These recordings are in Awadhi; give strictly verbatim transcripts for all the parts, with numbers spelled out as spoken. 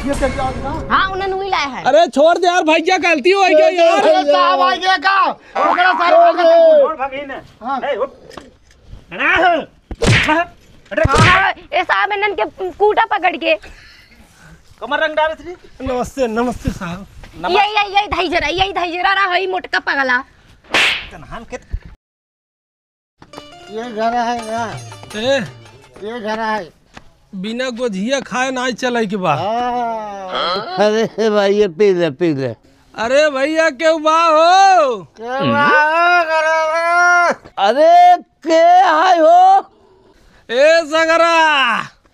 ये क्या, क्या हो गया? हाँ, उन्हन उही लाए हैं। अरे छोड़ दे यार, भैया गलती होइ गई यार। अरे साहब आ गया का? पकड़ा सारे, पकड़ा। छोड़ भाग इन्हें। हाँ। ए, उठ। अरे, हाँ। अरे। हाँ, ए साहब इन्हन के कूटा पकड़ के। कमर रंग डालत रही। नमस्ते, नमस्ते साहब। नमस्ते। यही, यही, यही धई जरा, यही धई जरा रहा, हई मोटका पगला। तनहान के ये घर है ना? ए? ये घर है। बिना गोझिया खाए नाई चले के बा। हाँ। अरे भाई, ये पी ले, पी ले। अरे भैया, केहू बा हो? के बा हो, घर में? अरे, के है हो? ए सगरा,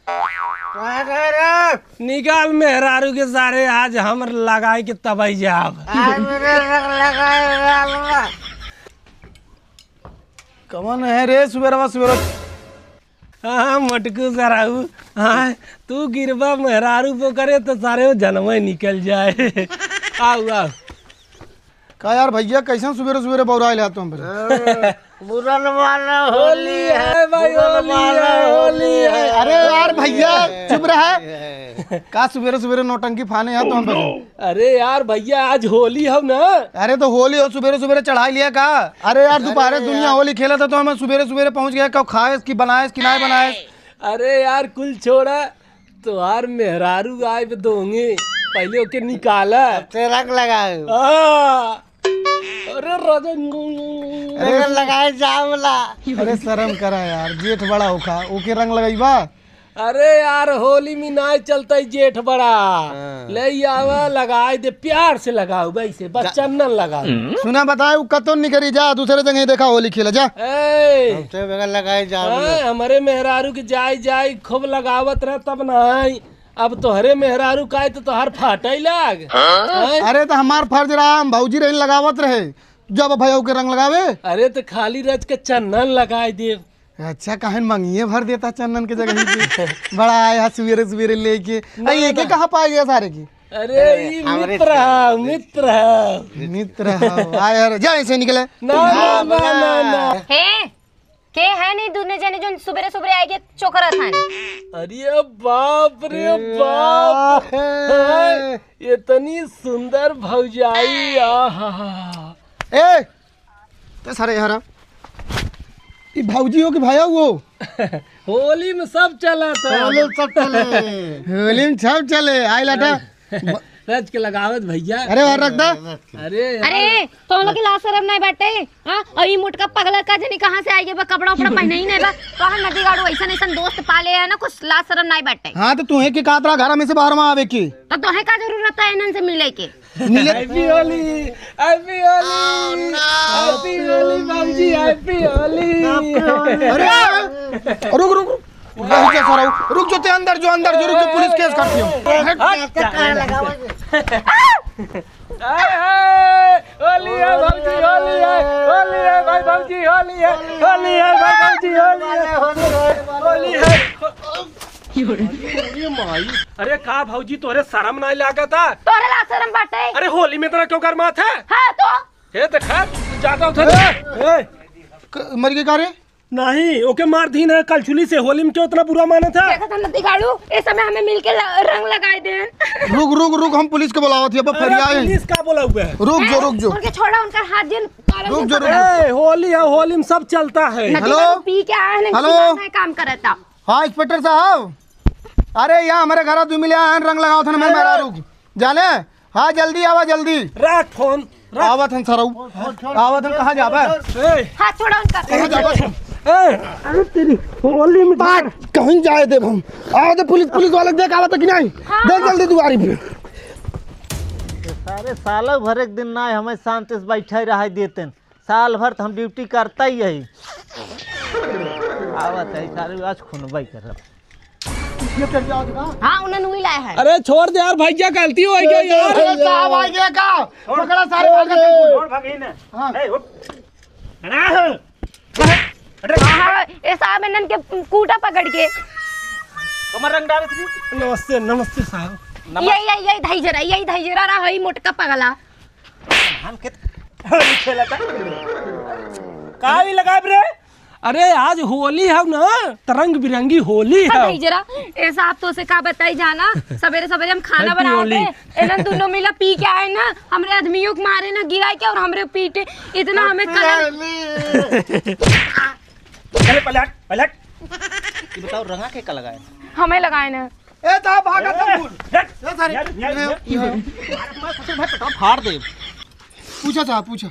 का कह रहा? निकाल मेहरारू के सारे, आज हम लगाई के तबाही जाब। आज मेरे लग-, लगाए डालूंगा। कौन है रे सुबेरवा सुबेरवा? हाँ, मटकू सराऊ। हाँ, तू गिरबा मेहरारू पे करे तो सारे वो जनमे निकल जाए। आओ, आओ। का यार भैया, कैसन सुबेरे सुबेरे बौराइल है तुम पे? बुरा न मानो, होली है, भाई, बुरा न होली मानो, है, होली है। अरे यार भैया, चुप रहा। का सुबेरे सुबेरे नौटंकी फाने है तुम पे? अरे यार भैया, आज होली हौ ना। अरे तो होली हो, सुबेरे सुबेरे चढ़ाई लिया का? अरे यार, अरे दोपहरे यार। दुनिया होली खेला था तो हम सुबेरे सुबेरे पहुंच गए। कब खाएस कि बनाएस कि नाहीं बनाएस? अरे यार, कुल छोड़ा, तोहार मेहरारू आए पे दोंगे, पहिले ओके निकाला। अब ते रंग लगाए। हाँ। अरे राजा। अरे रंग लगाए जावला। अरे शर्म करा यार, जेठ बड़ा होखा, ओके रंग लगइबा? अरे यार, होली में नाहीं चलता है जेठ बड़ा। हाँ। ले आवा, लगाए दे, प्यार से लगाओ, वैसे बस जा। चंदन लगाओ। सुना बताए, उ कतो निकरी जा, दूसरे जगह देखा होली खेला जा। ए! हमसे बगल लगाए जाओ हाँ, ना। हमरे मेहरारू के जाई जाई खूब लगावत रह तब नाहीं। अब तोहरे मेहरारू का है तो तोहार फाटई लाग। हाँ? अरे तो हमार फर्ज रहा, हम भौजी रही लगावत रहे, जब भैया के रंग लगावे। अरे तो खाली रच के चंदन लगाए देब। अच्छा, काहे न मंगिए भर देता चंदन के जगह पे। बड़ा आया सुबेरे सुबेरे लेके। ना, आई, एके ना। कहाँ पाए गया सारे की? अरे, अरे, ई हमरे मित्र है, मित्र है। मित्र है। आय, अरे, जा, ऐसे निकले। ना, ना, ना, ना, ना। हे, के है नहीं दूने जने जोन सुबेरे सुबेरे आए के चोकरत हन? अरे बाप रे बाप। ए। हाय, इतनी सुंदर भौजाई, आहा। ए, ते सारे यार, ई भौजी हो कि भाया हो? होली में सब चला था। होली में सब चले। होली में सब चले। आई लाटा। रच के लगावत भैया। अरे, और रख दा। अरे, अरे, तो हम लोग के लाज शरम नाहीं बाटे? हाँ? और ई मोटका पगला का जनी कहाँ से आई गए बा? कपड़ा उपड़ा पहने ही नाहीं बा। कहाँ नदी गाड़ू ऐसन ऐसन दोस्त पाले है ना, कुछ लाज शरम नाहीं बाटे। हाँ, तो तुहे के कहत रहा घर में से बाहर में आवे की? तो तोहे का जरूरत है इन्हन से मिले के? मिले। Happy होली, Happy होली, Happy होली बाबूजी, Happy होली। अरे, रुक, रुक, रुक। रुक जा सारा, रुक जो ते अंदर जो, अंदर जो, रुक जो, पुलिस केस करती हम। हट। हाय, हाय, होली है भौजी, होली है, होली है भाई भौजी, होली है, होली है भाई भौजी, होली है, होली है। अरे माई। अरे का भौजी, तोहरे शरम नाहीं लागता? तोहरे लाज शरम बाटे? अरे होली में इतना क्यों गरमात है? हाँ तो? हे देखा, तू जाता उधर। ए, ए, क-, मर गई का रे? नहीं, ओके मार दीन है कलछुली से, होली में क्यों इतना बुरा मानत है? देखा था नदी गाड़ू, इस समय हमें मिलके ल-, रंग लगाए देन। रुक, रुक, रुक, हम पुलिस के बुलावत ही, अब अरे फरियाए। पुलिस का बोला हुआ है? रुक जो, हैं? रुक जो। उनके छोड़ा, उनका हाथ जिन काला रुक जिन जो, रुक पकड़ा। जो। ए, होली है, होली में सब चलता है। नदी हेलो? गाड़ू पी के आए हैं, हेलो? दिमाग में काम करता। हाँ, इंस्पेक्टर साहब, अरे, यहाँ हमारे घर आदमी मिले हैं, रंग लगावत हन, हमारे ए! मेहरारू के। जाने? हाँ, जल्दी आवा, जल्दी। रख फोन, रख। आवत हन सरऊ। आवत हन, कहाँ जाबा? ए! हाथ छोड़ा उनका। कहाँ जाबा? ए! अरे तेरी, होली में बाहर। कहीं जाए देब हम। आवा दे पुलिस, पुलिस वाला देख आवत कि नहीं? हाँ। देख जल्दी दुआरी पे। ये सारे सालों भर एक दिन ना हमें शांति से बैठे रहे देते हैं। साल भर तो हम ड्यूटी करता ही है। आवत है सारे, आज खूनबई करब। ये कर दिया होगा। हाँ, उन्हें नुई लाया है। अरे छोड़ दे यार भैया, गलती हो गई यार। अरे साहब आ गया का? पकड़ा सारे, भाग गए। छोड़ भाग इन्हें। हाँ। ए, उठ। अरे, हट। हाँ, ये साहब इन्हन के कूटा पकड़ के। कमर रंग डाले थी। नमस्ते, नमस्ते साहब। नमस्ते। यही, यही, यही धई जरा, यही धई जरा रहा, वही मोटका पगला। धान खेत होली खेलता। का ई लगाइब रे? अरे, आज होली है ना, त रंग बिरंगी होली है। अरे जरा, ए साहब, तो से का बताई जाना, सवेरे सवेरे हम खाना बनावत रहे, इन्हन दोनों मिला पी के आए ना, हमरे आदमियों के मारे ना गिराए के और हमरे पीटे, इतना हमें कलर। अरे पलट, पलट। ये बताओ, रंगा के का लगाए? हमें लगाए ना। ए, ता भागा ए, तुम। हट। ए, सारे। यार, यार, यार। अरे, मैं ससुर भाई पटाव फाड़ दे। पूछा साहब, पूछा।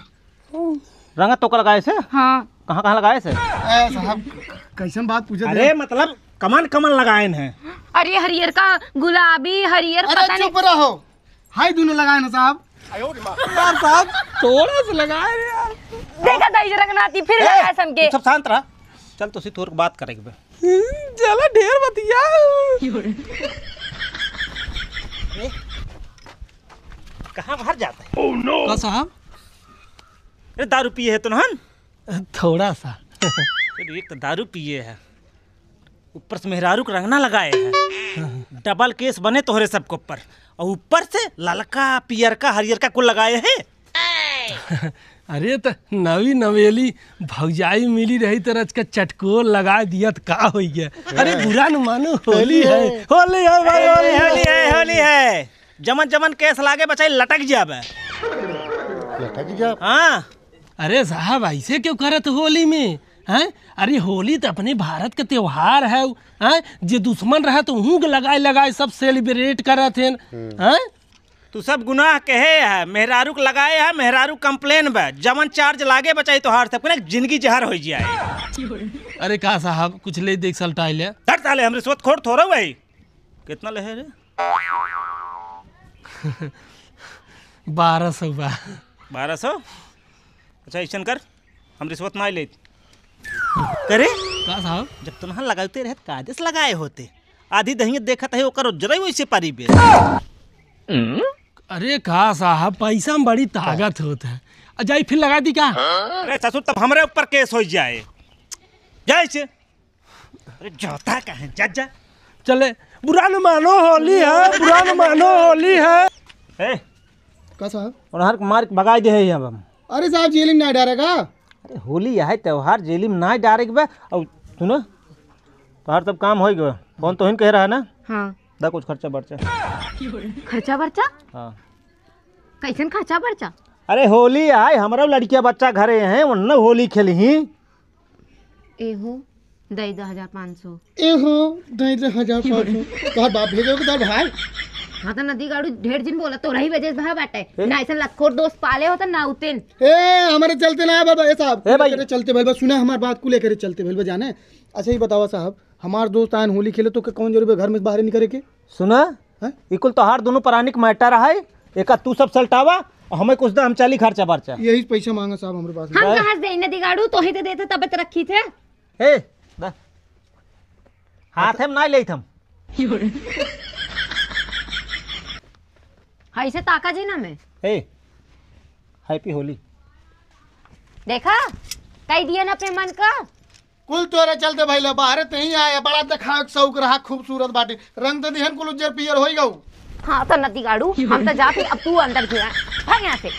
रंगा तो का लगाए से? हाँ। कहाँ, कहाँ लगाए से? ए, साहब, कैसन बात पूछे थे? अरे, मतलब, कमन, कमन लगाए हैं। अरे, हरियर का गुलाबी, हरियर अरे, पता नहीं। चुप रहो। हाय दोनों लगाए ना साहब। यार साहब, थोड़ा सा लगाए रे यार। देखा दही जरा नाती फिर ए, लगाए सन के। तू सब शांत रहा। चल तो सी तोर बात करेक बे। हम्म, चला ढेर बतिया। ए, कहाँ बाहर जाता है? का साहब? अरे दारू पिए है तो नहन? थोड़ा सा। अरे एक तो दारू पिए है, ऊपर से मेहरारू के रंगना लगाए है। डबल केस बने तोहरे सबके ऊपर। और ऊपर से ललका, पियरका, हरियरका कुल लगाए है। अरे त नवी नवेली भौजाई मिली रही त रच के चटकोर लगाए दिया त का होइ गया? अरे बुरा न मानो, होली है, होली है भाई, होली है। होली है, होली है। जमन जमन केस लागे बचाई लटक जाबे। लटक जाब? हाँ। अरे साहब, ऐसे क्यों करत होली में, हैं? अरे होली त अपने भारत के त्योहार है, हैं? जे दुश्मन रहे त उहूँ के लगाए लगाए सब सेलिब्रेट करत हैं, हैं? तू सब गुनाह कहे है, मेहरारू के लगाए है, मेहरारू कंप्लेन बा, जमन चार्ज लागे बचाई तोहार सब, कने जिंदगी जहर होइ जाए। अरे का साहब, कुछ ले देख सलटाई ले। धर साले, हम रिश्वतखोर थोड़ा भाई। कितना ले है रे? बारह सौ बा। बारह सौ? अच्छा, ऐसन कर, हम रिश्वत ना लेत। करे? का साहब? जब तुनहा लगाते रहे, कायदे से लगाए होते। आधी दहियत देखत है, ओकर उज्जरे वैसे पारी बे। अरे का साहब, पैसा में बड़ी ताकत होत है। आ जाई फिर लगा दी का? अरे ससुर, तब हमरे ऊपर केस हो जाए। जाए से। अरे जाता कहाँ, जा, जा। चले, बुरा न मानो, होली है, बुरा न मानो, होली है। ए, का साहब? उन्हार के मार के भगाई दे है अब हम। अरे साहब, जेल में ना डारेगा। अरे होली है, त्योहार, जेल में ना डारेक बा। और सुनो, तोहार सब काम होइ गवा। फोन तोहिन कहे रहा ना? हाँ। दा कुछ खर्चा बर्चा। खर्चा बर्चा? हाँ। कैसन खर्चा बर्चा? अरे होली आए, हमरा लड़किया बच्चा घरे हैं, उन्हें होली खेली। एहो, दे दे हजार पाँच सौ। एहो, दे दे हजार पाँच सौ। तोहर बाप भेजे हो कि तोहर भाई? हाँ, तो नदी गाड़ू ढेर जिन बोला, तोरही वजह से भा बाटे। ए? ना ऐसा लक्कोर दोस्त पाले होता ना उतेन। ए, हमारे चलते ना है बाबा, ए साहब, ए भाई। एकरे चलते भइल बा, सुना हमार बात कुल एकरे चलते भइल बा, जाने। अच्छा, ये बतावा साहब, हमार दोस्त आयन होली खेले तो के कौन जरूरी बा घर में से बाहर निकले के? सुना, हैं? ई कुल तोहार दोनों प्राणी के मैटर है, एका तू सब सलटावा, और हमें कुछ दे, हम चली खर्चा बर्चा। यही पैसा मांगा साहब हमरे पास। हम कहाँ से देई नदी गाड़ू, तोही तो देते तब तो रखी थे। हे, दा। हाथ हम ना लेत हम। हाय से ताका जी ना मैं। हे, हैप्पी होली। देखा, कह दिया ना अपने मन का। कुल तोरे चलते भइल, बाहरे ते ही आए, बड़ा देखावे के शौक रहा, खूबसूरत बाटे। रंग तो दिहन कुल उज्जर पियर होई गऊ। हाँ, तो नती गाड़ू, हम तो जाते, अब तू अंदर घुरा। भाग यहाँ से।